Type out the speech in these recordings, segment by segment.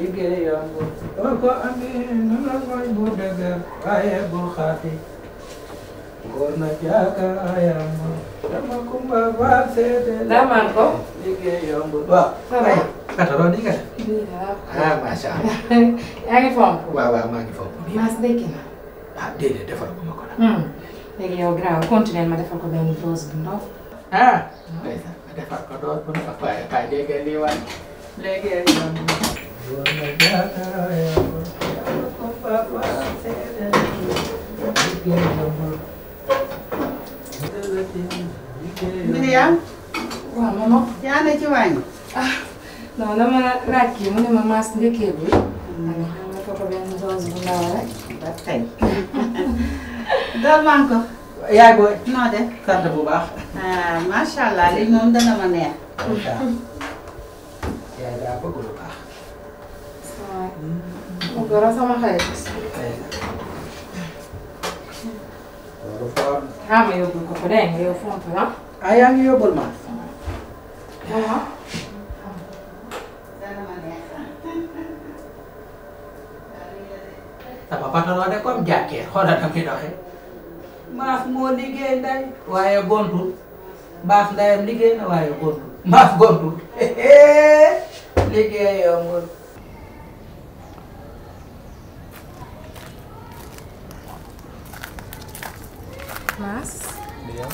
liggéey yombul boo ko amee na la mooy bu dëgër waaye bul xaati góor na jaaka ayamul dama kumba baal seede Daman ko liggéey yombul waaw ay kataro di nga ah masha Allah yaa ngi fomp waaw maa ngi fomp Mass ndekki na ah déedéet defal ko ma ko nag léegi yow grave continuer ma defal ko benn dose bu ndaw ah ma defal ko doon bu ndaw waaye kaay léegi lii waay léegi yombul góor na jaaka ayamul dama kumba baal seede liggéey yombul Miriam. waaw maman. yaa ne ci wàññi. ah non dama laaj kii mu ne ma Mass ndekkee bi. alors xam nga ko benn dose bu ndaw rek. ba tey. dool man ko. yaay booy. noo def. sant bu baax. ah macha allah lii moom dana ma neex. yaay daa bëgg lu baax. mu goro sama xarit. loolu foor. ah ma yóbbul ko dégg nga yow fomp la. ah yaa ngi yóbbul ma. waaw. dana ma neex. sama patron de comme jàkkee xoolal na fi doxee. Mass moo liggéey nday waaye gontul. Mass ndayam liggéey na waaye gontul. Mass gontul. liggéey yombul. Mass. Bien.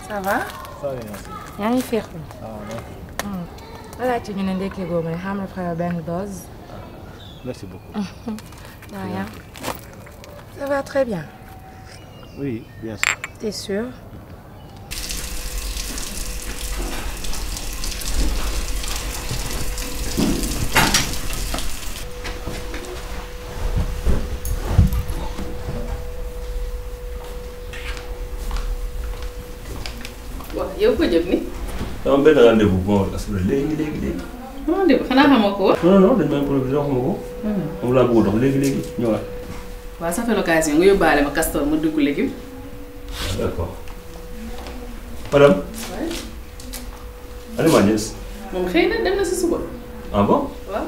ça va. Ça va, merci. yaa ngi féexlu. Ah, merci. ma laajte ñu ne ndekkee boobu ne xam nga préparé benn dose. Merci beaucoup. Rien. Ça va très bien. Oui, bien sûr. T'es sûr? waaw yow ko jëm ni. dama benn rendez-vous bon assuré léegi. rendez-vous xanaa xamoo ko woon. non dañ ma improvisé wax ma ko. moom laa bëgg dox léegi ñëwaat. waaw ça fait l'occasion nga yóbbaale ma castor ma dugg légume. d'accord. madame. oui. Aliou Magnès. moom xëy na dem na si suba. ah bon. waaw.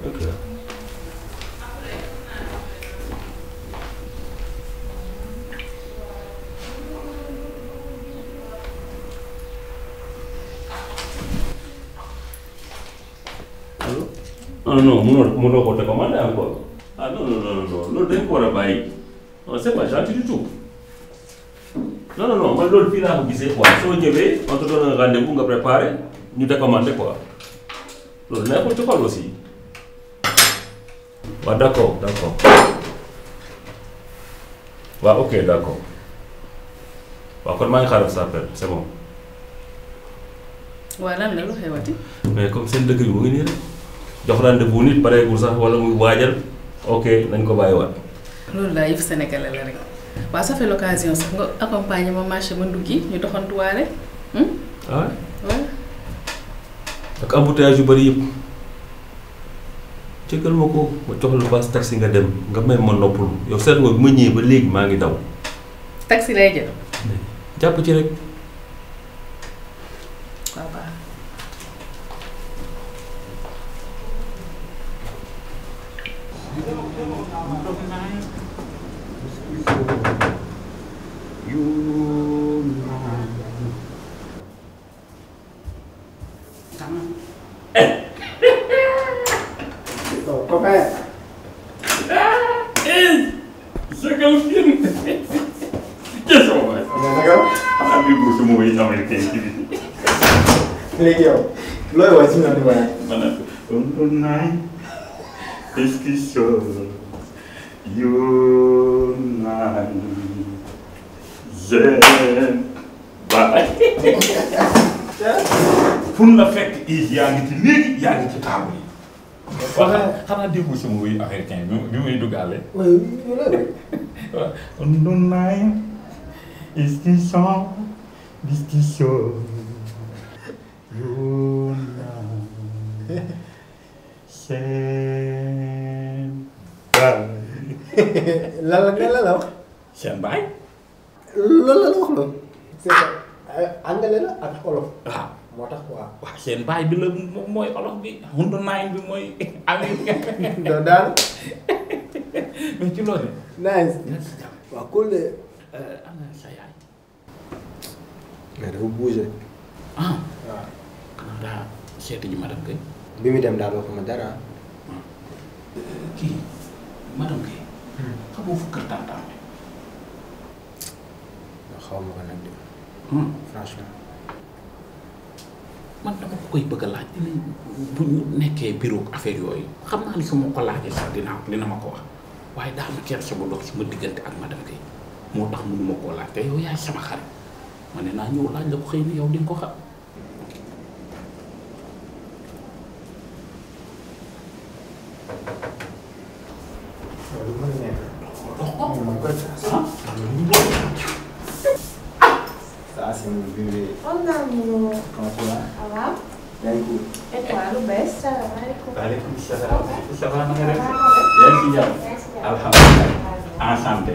ok. non mënoo ko te commandé encore. ah non loolu dañ ko war a bàyyi non c'est pas gentil du tout non man loolu fii laa ko gisee quoi soo ñëwee on te donne un rendez-vous nga préparé ñu décommandé quoi loolu nekkul ci xol aussi waaw d'accord waaw ok d'accord waaw kon maa ngi xaaral sa appel c'est bon. waaw lan la lu xewati. mais comme seen dëkk bi mu ngi nii rek. jox rendez-vous nit pareegul sax wala muy waajal ok nañ ko bàyyiwaat. loolu daal yëf sénégalais la rek waaw ça fait l'occasion sax nga accompagner ma marché ma nduggi ñu doxantuwaale. ah waaw. ak embouteillage yu bari yëpp jëkkal ma ko ma jox la paas taxi nga dem nga may ma noppalu yow seet nga bi ma ñëwee ba léegi maa ngi daw. taxi lay jël. jàpp ci rek. waaw baax. copain. Segal film. Qu'est-ce qu'on va faire? Ah, bi ko sama way américain ci bi. Léegi yow looy wax si ñoom di waaye. Mana on naay discussion you naay zen ba fun la fekk yaa ngi ci léegi yaa ngi ci table yi. xanaa déggu sama wuy américain bi muy duggaale. oui loolu waaw on naay discussion you naay seen baay. lan la wax. seen baay. loolu la wax loolu. c'est ça anglais la ak olof. ah moo tax quoi. waaw seen baay bi la mooy olof bi hundu naayin bi mooy américain. doo daal. mais ci loolu. nice. dina si jàmm. waaw cool de. ana sa yaay. mais dafa bougé. ah. waaw. xanaa daa seeti ji madame Guèye. bi mu dem daal waxuma dara. kii madame Guèye. xamoo fu kër tantam bi. xaw ma ko nag de. franchement. man dama ko koy bëgg a laaj dinañ bu ñu nekkee bureau affaire yooyu xam naa ni su ma ko laajee sax dina ma ko wax waaye daa ma kersa bu dox sama diggante ak madame Guèye moo tax mënu ma koo laaj te yow yaay sama xarit ma ne naa ñëw laaj la ko xëy na yow di nga ko xam. loolu mën na nekk. dox ko man koy ah. ça c'est mon bébé. On a mon... Comment tu vas? Ça va? yaa ngi cool. Et toi, le best? Salaamaaleykum. waaleykum salaam. ça va na nga def. yaa ngi ci jàmm. alhamdulilah. enchanté.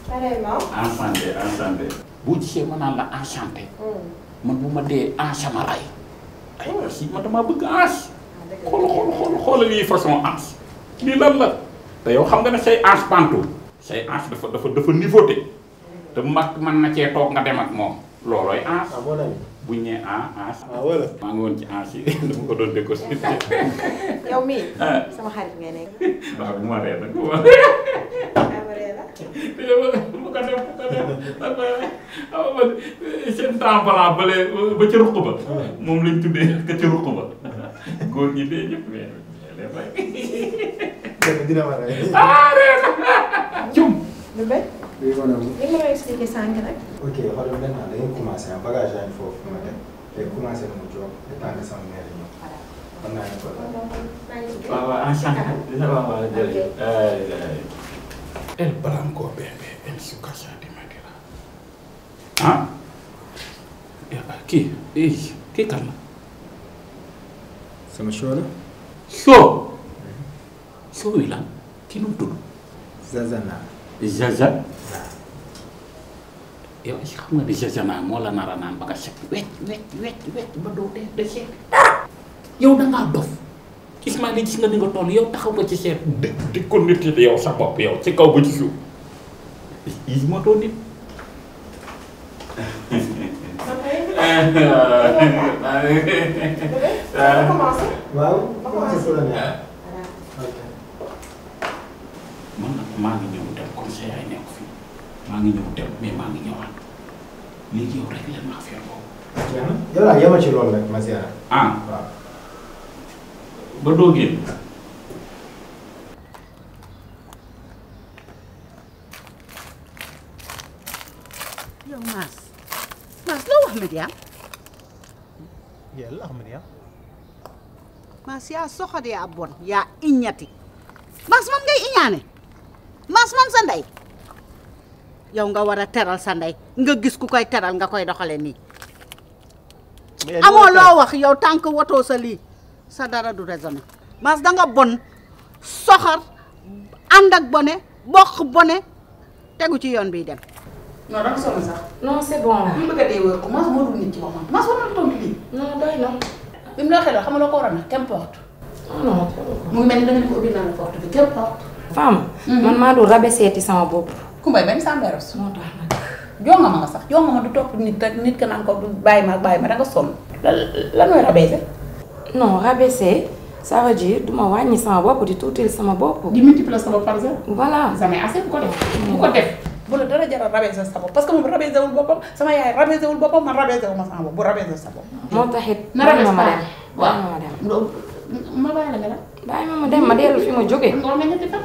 Pareillement. enchanté. boo gisee ma naan la enchanté. man bu ma dee ensamaraay. ay merci man damaa bëgg ans. xoolal lii façon ans. lii lan la. te yow xam nga ne say ans pantou. say ans dafa niveauté. te mag mën na cee toog nga dem ak moom. loolooy ans. ah bon ami. bu ñu nee ans. ah voilà. maa ngi woon ci ans yi dama ko doon décortiquer. yow mii. sama xarit ngay nekk. waaw bu ma ree nag bu ma ah ma ree la. bu ko def seen temps balaa ba ca ruq ba. moom lañ tuddee ka ca ruq ba. góor ñi dee ñëpp mais dina ma rey. ah ree na cum. Le best? oui mon ami. li nga ma expliqué sànq nag. ok xoolal maintenant dañuy commencé ah bagage yaa ngi foofu ma dem te commencé na mu jóg te tant que sama mère ñëw. xam naa ne ko la. waaw waaw enchanté. waaw jërëjëf. El Blanco bébé en su casa di Madira. ah. kii kan la. sama show la. show. show yi lan kii nu mu tudd. Zazana. Zaza. yow est-ce que xam nga ni Zazana moo la nar a naan ba nga set wecc ba doo dee de seet dara. yow da ngaa dof Ismaïla gis nga ni nga toll yow taxaw nga ci seet di ko nit yow sa bopp yow ci kaw ba ci suuf is moo doon nit. waaw. commencé su la neex. man nag maa ngi ñëw dem conseil ay nekk fii maa ngi ñëw dem mais maa ngi ñëwaat léegi yow rek leen ma affaire boobu. yow laa yema ci loolu rek ma seera. ah waaw. ba doo génn. yow Mass loo wax Médiane. yàlla Ahmed yaa. Mass yaa soxot yaa bon yaa iññati Mass man ngay iñaane Mass man sa ndey yow nga war a teral sa ndey nga gis ku koy teral nga koy doxale nii amoo loo wax yow tànk watoo sa lii sa dara du raisonné Mass danga bon soxor ànd ak bone bokk bone tegu ci yoon biy dem. non danga sonn sax. non c'est bon là. ñu bëgg a dee wër ko Mass moo dul nit ci boppam Mass war na tontu lii. non doy na. bi mu la waxee loolu xam nga loo ko waroon nag qu'importe. non. mu ngi mel ni da nga ne ko ubbi naa la porte bi qu'importe. femme. man maa dul rabaisseeti sama bopp. Kumbay bañ Samberos. moo tax nag. jonga ma nga sax jonga ma du topp nit rek nit ka naan ko du bàyyi ma da nga sonn. lan mooy rabaisser. non rabaisser ça veut dire duma wàññi sama bopp di tuutil sama bopp. di multiplier sa bopp par zéro. voilà. jamais assez bu ko def. bu ko def bu la dara jaral rabaisser sa bopp parce que moom rabaisser wul boppam sama yaay rabaisser wul boppam man rabaisser wu ma sama bopp bu rabaisser sa bopp. moo taxit. na rabaisser ma dem waaw ma ma bàyyi la nga dem. bàyyi ma dem ma dellu fi ma jógee. nga mel ñetti fan.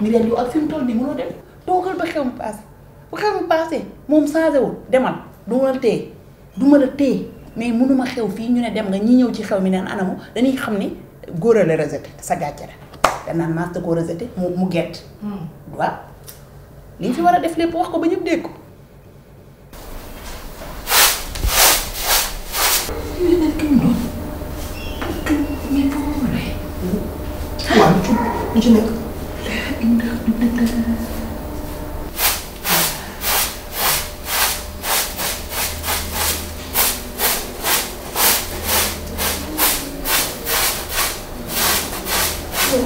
mi leen yow ak fi mu toll nii mënoo dem toogal ba xew mu passé bu xew mu passé moom changé wul demal du ma la téye du ma la téye mais mënuma xew fii ñu ne dem nga ñi ñëw ci xew mi neen anamu dañuy xam ni góor a la rejeté sa gàcce la danaan Mass da koo rejeté mu gett waaw li ñu fi war a def lépp wax ko ba ñëpp dégg ko. waaw lu ci nekk. Nah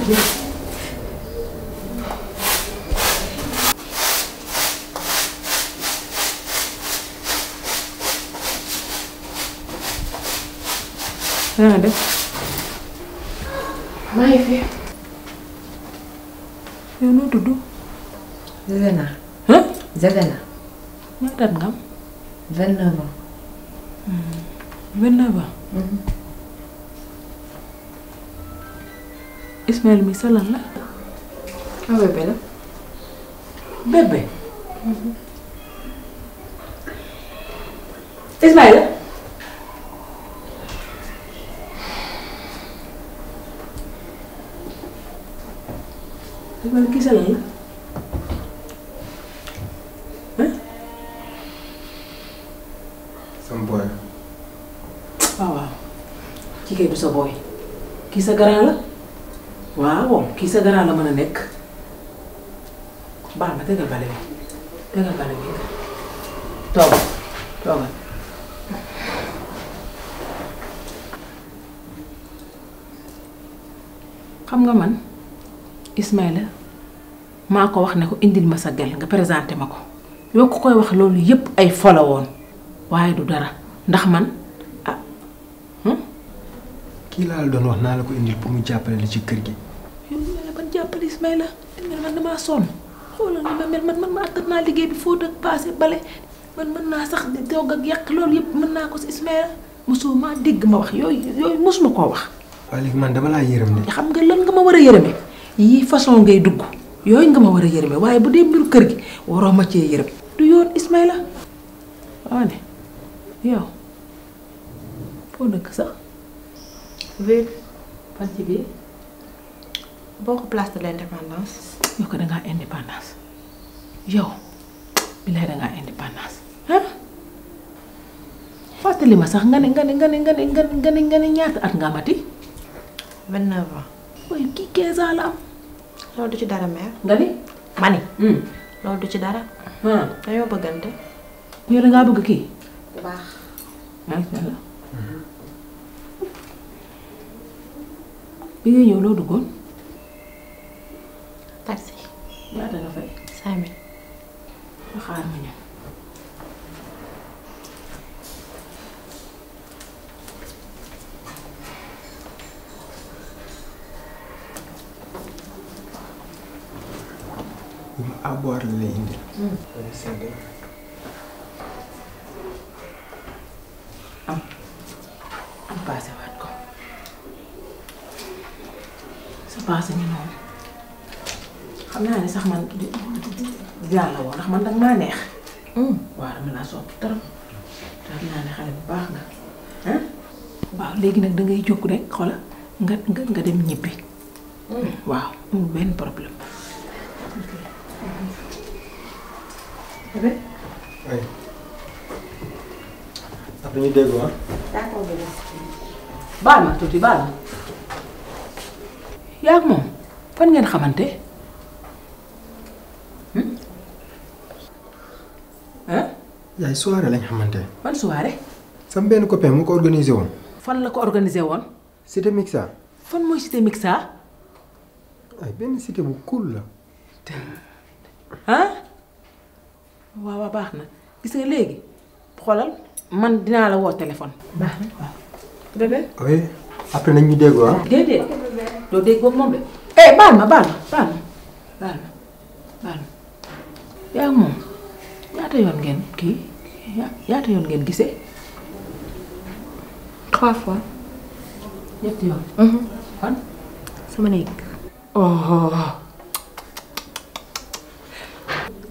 def maa ngi fi. yow noo tudd. Zevena. Hein? Zevena. ñaata at nga am. 29 ans. 29 ans. Ismaël mi sa lan la. ah bébé la. bébé. Ismaël. Ismaël kii sa lan la. sama boy. waaw kii kay du sa booy kii sa grand la waaw kii sa grand la mën a nekk baax na tegal bale bi toogal xam nga man Ismaïla maa ko wax ne ko indil ma sa gel nga présenté ma ko yoo ko koy wax loolu yépp ay fola woon waaye du dara ndax man kii laa la doon wax naa la ko indil pour mu jàppale la ci kër gi. yow li ma la ban jàppale Ismaïla man damaa sonn xoolal ni ma mel man ma attan naa liggéey bi fóot ak paase bale man mën naa sax di togg ak yàq loolu yëpp mën naa ko si Ismaïla mosoo maa dégg ma wax yooyu mosuma koo wax. waaye léegi man dama laa yërëm de. xam nga lan nga ma war a yërëme yii façon ngay dugg yooyu nga ma war a yërëme waaye bu dee mbiru kër gi waroo ma cee yërëm du yoon Ismaïla waaw ne yow foo dëkk sax. Ville. fan ci biir. boo ko place de l'indépendance. yow ko dangaa indépendance yow bilaay dangaa indépendance ah fàttali ma sax nga ne ñaata at nga amati. 29 ans. waaye kii 15 ans la am. loolu du ci dara mère. nga ni. mani. loolu du ci dara. dañoo bëggante. yow dangaa bëgg kii. bu baax. macha allah. bi nga ñëw loo duggoon. taxi. ñaata nga fay. 5000. nga xaar ma ñëw. à boire la lay indi. am paase waat ko sa paase ni noonu xam naa ne sax man dinaa la woo ndax man danga maa neex. waaw dama laa sopp trop te xam naa ne xale bu baax nga ah waaw léegi nag dangay jóg rek xoola nga dem ñibbi. waaw amul benn problème. oui. après ñu déggoo ah. d'accord. baal ma tuuti baal ma. yaa moom fan ngeen xamante. yaay soirée lañ xamante. ban soirée. sama benn copain mu ko organisé woon. fan la ko organisé woon. cité Mixa. fan mooy cité Mixa. ay benn cité bu cool la. ah waaw baax na gis nga léegi xoolal man dinaa la woo téléphone. baax na waaw. bébé. oui après nañ ñu déggoo ah. déedéet doo déggoo moom de. baal ma yaa moom ñaata yoon ngeen kii ñaata yoon ngeen gisee. 3 fois. ñetti yoon. fan. sama néeg. oh.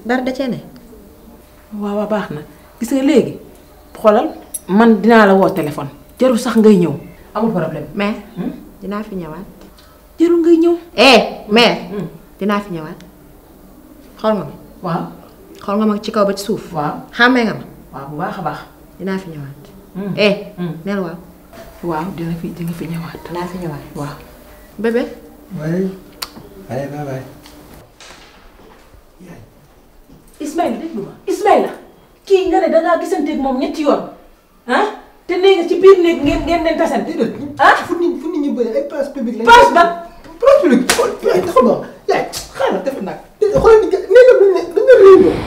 dara da cee ne. waaw baax na gis nga léegi xoolal man dinaa la woo téléphone jarul sax ngay ñëw amul problème. mais dinaa fi ñëwaat. jarul ngay ñëw. mais dinaa fi ñëwaat. xool nga ma. waaw. xool nga ma ci kaw ba ci suuf. waaw xàmmee nga ma. waaw bu baax a baax. dinaa fi ñëwaat. neel waaw. waaw di nga fi ñëwaat. dinaa fi ñëwaat. waaw. bébé. oui. allez bye bye. Ismaïla déglu ma Ismaïla kii nga ne dangaa gisanteeg moom ñetti yoon ah te nee nga ci biir néeg ngeen tasante ah fu nit ñi bëri ay place publique lañ. place ba fi lu xool yaay taxul ma yaay xaaral def nag xoolal ni nee nga duñ ne réunion.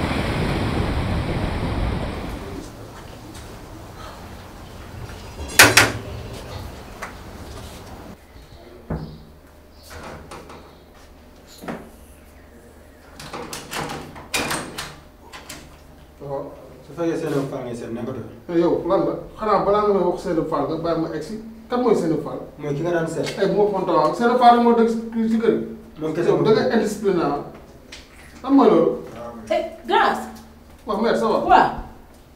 su fekkee seen Fall ngay seet nekkatu fi. yow lan la xanaa balaa nga may wax seen Fall nga bàyyi ma egsi kan mooy seen Fall. mooy ki nga daan seet. ay bu ma fonto waaw seen Fall moo dëgg si kër gi. moom kese yow da ngay indiscipliné ah. lan mooy loolu. grâce. waaw mère ça va. waaw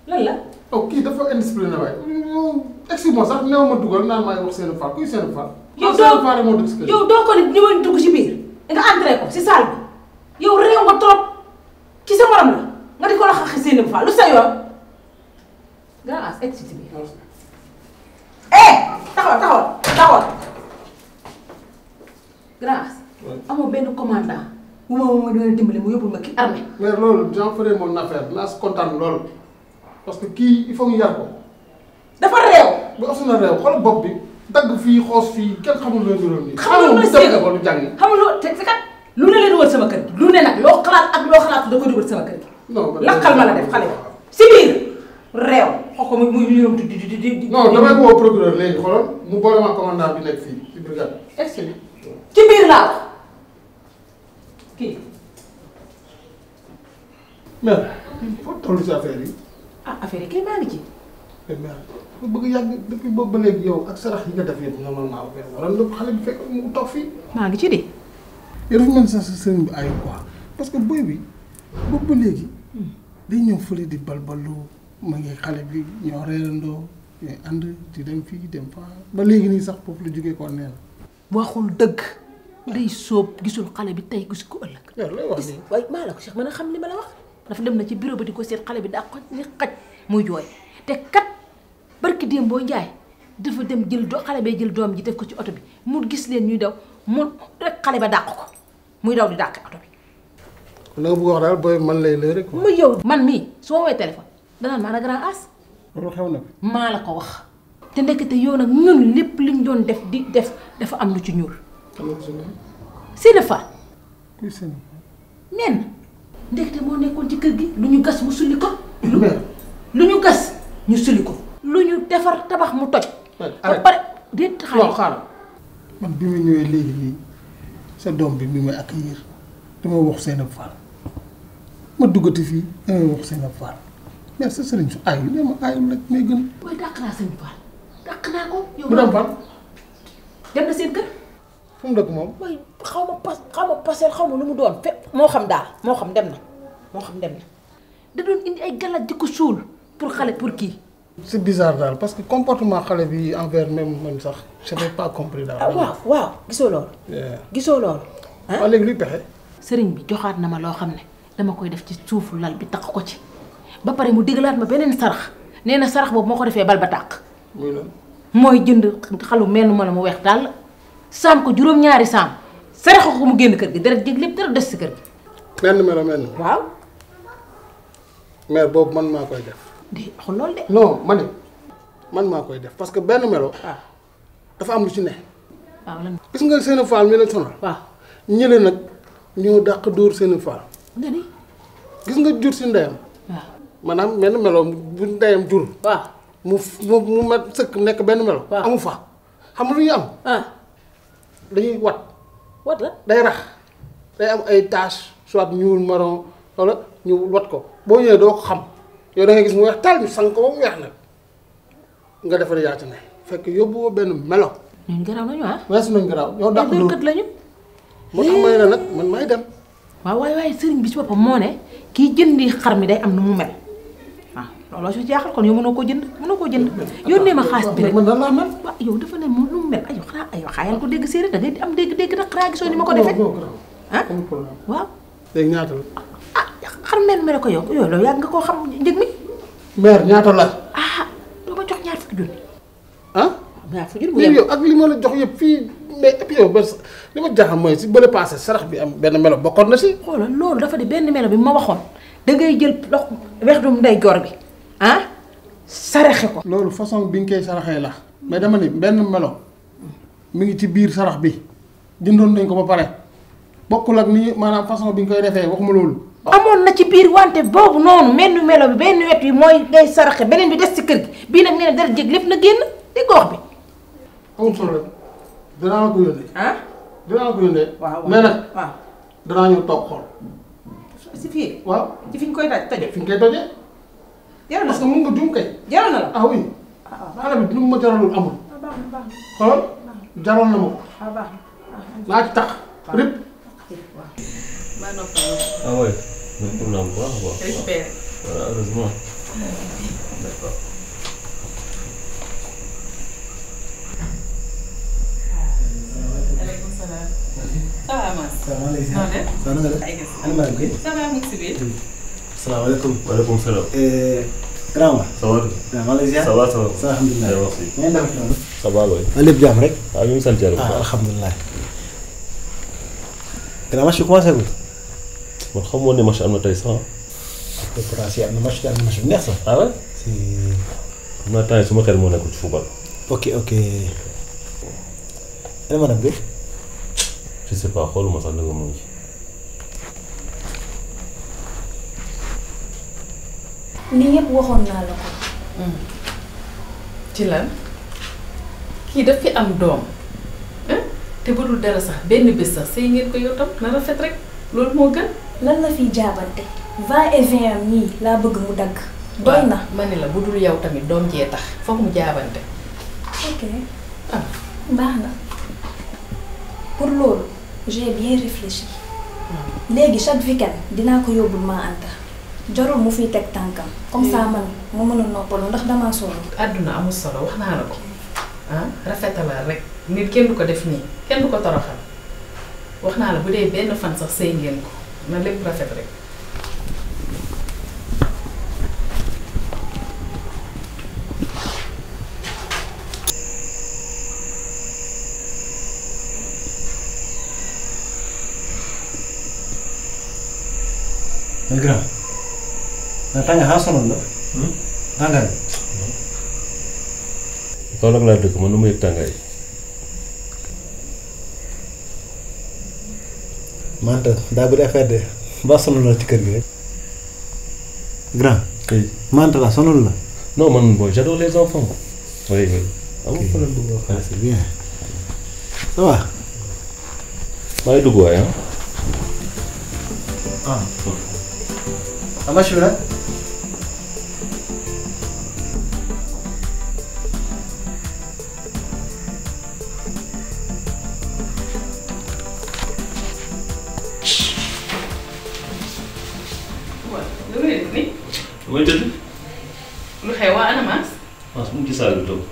lan la. oh kii dafa indiscipliné waaye. egsi moo sax néew ma dugal naan maay wax seen Fall kuy seen Fall. yow seen Fall moo dëgg si kër gi. yow doo ko ni ñëwoon dugg si biir nga entré ko si salle bi yow réew nga trop ci sa morom la nga di ko la xaxi seen Fall lu sa yoon. grâce egg si biir. taxawal. grâce. amoo benn commandant bu ma doon dimbali mu yóbbul ma ki armée. mais loolu j'en ferai mon affaire dinaa si kontaan loolu parce que kii il faut ñu yar ko. dafa réew. bu ëpp na réew xool bopp bi dagg fii xoos fii kenn xamul loo ñu nii. xamul lu dem école du jàngi. xamul loo te kat lu ne leen wër sama kër gi lu ne nag loo xalaat ak loo xalaat da ko dugal sama kër gi. non lakkal ma la def xale si biir réew xoo ko muy ñoom di. non damay woo procureur léegi xoolal mu boole ma commandant bi nekk fii ci brigade. excellent ci biir laa wax kii. mais foo toll si affaire yi. ah affaire yi kay maa ngi ci. mais bu bëgg yàgg depuis boobu ba léegi yow ak sarax yi nga def yëpp normalement wala lépp xale bi fekk mu toog fii. maa ngi ci de. yow dafa mel sax sëriñ bi ayoo quoi parce que boy bi boobu ba léegi day ñëw fële di balballu ma ngi xale bi ñoo reerandoo ñooy ànd di dem fii dem fa ba léegi nii sax foofu la jógee ko nee na. waxul dëgg day sóob gisul xale bi tey gisul ko ëllëg. yow lay wax nii. waaye maa la ko Cheikh mën a xam li ma la wax dafa dem na ci bureau ba di ko seet xale bi daa ko ni xaj muy jooy te kat barki démb boo njaay dafa dem jël xale bee jël doom ji def ko ci oto bi mu gis leen ñuy daw mu rek xale ba dàq ko muy daw di dàq oto bi. la nga bëgg wax daal booy man lay lay rek. mu yow man mii soo woowee téléphone danaan maa na grand as. loolu xew na fi. maa la ko wax. te ndekete yow nag ñun lépp liñ doon def di def dafa am lu ci ñuul. Sëñ Fall. kuy sëñ nen ndekete moo nekkoon ci kër gi lu ñu gas mu sulli ko. lu ñu gas ñu sulli ko. lu ñu defar tabax mu toj. ba pare déet xaaral. man bi mu ñëwee léegi nii sa doom bi may accueillir dama wax Sëñ Fall ma duggati fii dama wax Sëñ Fall mais sa sëriñ su aayul nee ma aayul rek may gën. waaye dàq naa Sëñ Fall dàq naa ko. yow mu dem fan. dem na seen kër. fu mu dëkk moom. waaye xaw ma pasel xaw ma lu mu doon fépp moo xam daal moo xam dem na da doon indi ay galat di ko suul pour xale pour kii. c'est bizarre daal parce que comportement xale bi envers même man sax je n'ai pas compris daal. waaw gisoo loolu. gisoo loolu. waaw léegi luy pexe. sëriñ bi joxaat na ma loo xam ne dama koy def ci suufu lal bi takk ko ci ba pare mu digalaat ma beneen sarax nee na sarax boobu moo ko defee bal ba tàq. muy lan. mooy jënd xalu menn ma la mu weex daal saam ko juróom-ñaari saam sarax ko mu génn kër gi dara jég lépp dara des si kër gi. menn melo menn. waaw. mère boobu man maa koy def. di xul loolu de. non ma ne man maa koy def parce que benn melo. waaw dafa am lu ci ne. waaw lan. gis nga Sëñ Fall mi la sonal. waaw ñële nag ñoo dàq dóor Sëñ Fall. nga ni. gis nga jur si ndeyam. waaw maanaam benn melo bu ndeyam jur. waaw mu mat sëkk nekk benn melo. waaw amu fa xam nga lu ñu am. dañuy wat. wat la day rax day am ay taches soit ñuul marron wala ñu wat ko boo ñëwee doo ko xam yow da ngay gis mu weex taal ñu sang ko ba mu weex nag nga defar yaatu ne fekk yóbbu woo benn melo. ñun garaaw nañu ah. weesu nañ garaaw ñoo dàq ay dóorkat lañu. moo tax may ne nag man may dem. waaw waaye sëriñ bi ci boppam moo ne kii jëndi xar mi day am nu mu mel waaw looloo si jaaxal kon yow mënoo koo jënd yónnee ma xaalis bi rek. man nan laa mel. waaw yow dafa ne mu nu mu mel aywa xaayal ko dégg séeréer da ngay am dégg nag xanaa gisoo ni ma ko defee. ah waaw. léegi ñaata la. xar mel ko yow loolu yàgg nga koo xam njëg mi. mère ñaata la. doo ma jox ñaar fukki junni. ñaar fukki junni mais yow ak li ma la jox yëpp fii mais et puis yow li ma jaaxal mooy si bële passé sarax bi am benn melo bokkoon na si. xoolal loolu dafa di benn melo bi ma waxoon da ngay jël lox wexdum ndeyjoor bi saraxe ko. loolu façon bi nga koy saraxee la mais dama ni benn melo mi ngi ci biir sarax bi jëndoon nañ ko ba pare bokkul ak ni maanaam façon bi nga koy defee waxuma loolu. amoon na ci biir wante boobu noonu menn melo bi benn wet yi mooy ngay saraxe beneen bi des ci kër gi bii nag nee na dara jég lépp na génn di gox bi. amul solo rek dinaa la ko yónnee. ah dinaa la ko yónnee. waaw mais nag waaw danaa ñëw toog xool. si fii. waaw ci fi ñu koy tojee. fi ñu koy tojee. jaral na parce que mun nga jum kay. jaral na la. ah oui. xale bi lu mu ma jaralul amul. xoolal jaral na ma ko. naa ci tax rëpp. Ah ouais, donc on a voir. J'espère. Voilà, heureusement. D'accord. Aleykum salaam. Ça va Mass. Ça va lay noo def. ça va nga def. ana madame Guèye. Ça va mu ngi si biir. salaamaaleykum. Waaleykum salaam. grand ma. Ça va. waaw maa lay ziar. Ça va ça va. ça va alhamdulilah. Merci. ngeen def ak noonu. Ça va waay. maa lépp jàmm rek. waaw ñu ngi sant yàlla bu ah baax. alhamdulilah. grand match bi commencé gul. man xamoon ne match am na tey sax. préparation am na match bi am na match bu neex sax. ah ouais. si. xam naa temps yii su ma xel moo nekkul ci football. ok ok. ana madame Guèye. Je sais pas xooluma sax danga mu ngi. lii yëpp waxoon naa la ko. ci lan kii daf fi am doom te bu dul dara sax benn bés sax sëy ngeen ko yow tam na rafet rek loolu moo gën. lan la fiy jaabante va et vient am ñii laa bëgg mu dagg. doy na ma ne la bu dul yow tamit doom jee tax foog mu jaabante. ok baax na pour loolu j'ai bien réfléchi. léegi chaque week-end dinaa ko yóbbul maa Anta jarul mu fiy teg tànkam comme ça man ma mën a noppalu ndax damaa sonn. àdduna amul solo wax naa la ko rafetalal rek nit kenn du ko def nii kenn du ko toroxal wax naa la bu dee benn fan sax sëy ngeen ko na lépp rafet rek. mais grand. mais tàngaay xanaa sonal la. tàngaay. Kaolack laa dëkk man nu ma yëg tàngaay. Manta daa bëri affaire de ba sonal la ci kër gi rek. grand. kay Manta la sonal la. non man booy j'adore les enfants. oui oui. amul problème bu nga xam. c'est bien. ça va. maa ngi dugg waay ah. match bi nag. lu muy def nii. mooy tëdd. lu xew waa ana Mass. Mass mu ngi ci salle bi toog.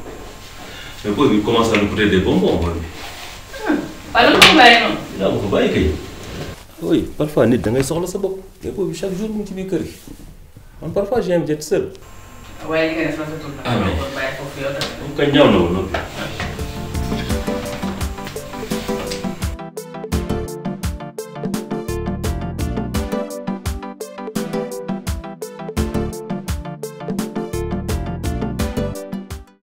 mais booy bi commencé à nous coûter des bonbons booy bi. waaye lan moo bàyyi noonu. yaa ma ko bàyyi kay. oui parfois nit da ngay soxla sa bopp mais boobu chaque jour mu ngi ci biir kër gi man parfois j'aime d'être seul. waaye li nga def rafetul na. ah mais bàyyi foofu yow tamit. moom kay ñaaw na woon noppi.